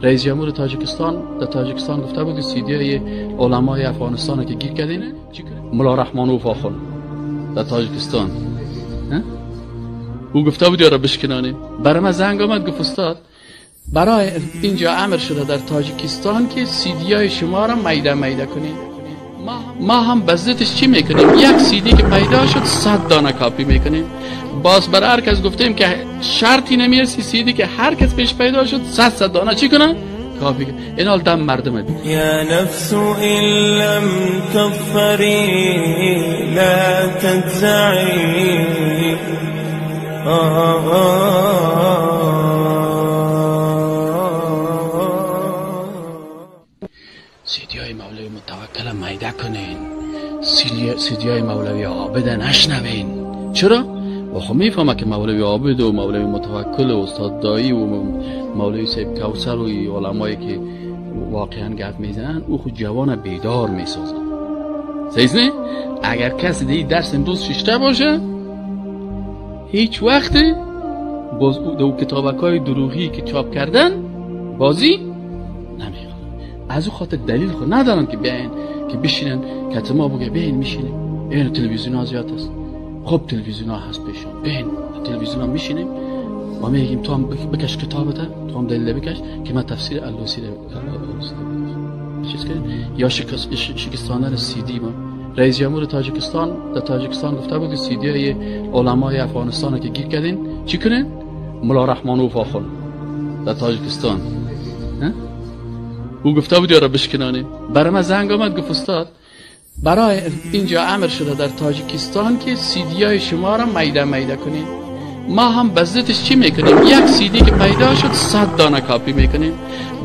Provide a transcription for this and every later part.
رئیس جمهور تاجیکستان در تاجیکستان گفته بود که سیدیای علمای افغانستان که گیر کردین ملا رحمانوف آخوند در تاجیکستان. او گفته بود یارا بشکنانیم. برای من زنگ آمد گفت استاد برای اینجا امر شده در تاجیکستان که سیدیای شما را میده میده کنیم. ما هم به ضدش چی میکنیم؟ یک سیدی که پیدا شد 100 دانه کاپی میکنیم. باز برای هر کس گفتیم که شرطی نمیرسی سیدی که هر کس پیش پیدا شد 100 دانه چی کنه؟ کاپی کنه. این حال دم مردم بگی. یا نفس ان لم تظفری لا تجزعی. سیدی های مولوی متوکل میده کنین، سیدی های مولوی عابد نشنوین. چرا؟ و خب میفهمه که مولوی عابد و مولوی متوکل و استاد دایی و مولوی صاحب کوثر و علمایی که واقعا گپ میزنن او خود جوان بیدار میسازن. صحیح نه؟ اگر کسی دی درس امروز ششته باشه هیچ وقت باز او کتابک های دروغی که چاپ کردن بازی نمیخواد. از او خاطر دلیل خود ندارن که بیاین که بشینن که ما بگه بیاین میشینیم. این تلویزیون ها زیاد است. خب تلویزیون ها هست پیشون. بیاین تلویزیون ها میشینیم و میگیم تو هم بکش کتابت، تو هم دلیل بکش که من تفسیر علوسی چیز کردیم. یا شکستاندن سیدی ما. رئیس جمهور تاجیکستان در تاجیکستان گفته بود که سیدی های علمای افغانستان که گیر کردین چی کنین؟ ملا رحمانوف آخوند در تاجیکستان. او گفته بود یارا بشکنانیم. برای من زنگ آمد گفت استاد برای اینجا امر شده در تاجیکستان که سیدی های شما را میده میده کنیم. ما هم به ضدش چی میکنیم؟ یک سیدی که پیدا شد 100 دانه کاپی میکنیم.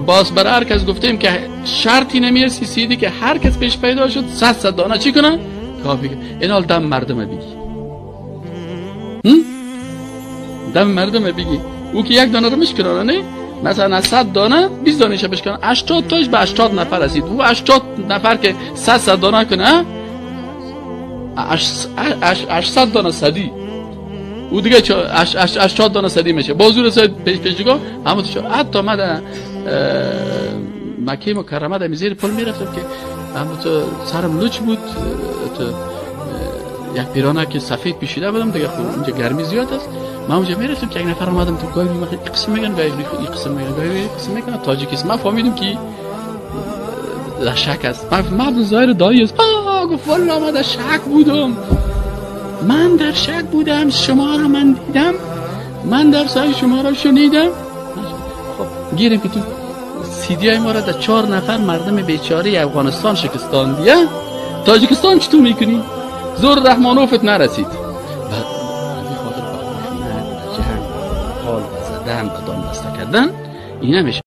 باز برای هر کس گفتیم که شرطی نمیرسی سیدی که هر کس پیش پیدا شد 100 دانه چی کنه؟ کاپی کنه. این حال دم مردم بگی. دم مردم بگی. او که یک دانه رو میشکنه نه؟ مثلا از 100 دانه 20 دانه شه بشکنه 80 تاش به 80 نفر رسید. او 80 نفر که 100 دانه کنه 800 دانه صدی. او دیگه 80 دانه صدی میشه. بازور رسید پیش پیشگاه همون تو حتی من در مکه مکرمه در زیر پل میرفتم که همون تو سرم لوچ بود، تو یک پیرانه که سفید پوشیده بودم دیگه، خب اونجا گرمی زیاد است. من اونجا میرفتم که یک نفر اومدم تو گاهی میگه قسم میگن، گاهی قسم میگن، گاهی قسم میگن تاجیکیست. من فهمیدم که در شک است. من ظاهر دایی است. گفت والله من در شک بودم، من در شک بودم، شما را من دیدم، من در سای شما را شنیدم. خب گیریم که تو سیدی های ما را در 4 نفر مردم بیچاره افغانستان شکستان دیگه. تاجیکستان چطور میکنی؟ زور رحمانوفت نرسید. و از این خاطر به خشونت، به جنگ، حال و زدن و دام بسته کردن این نمیشه.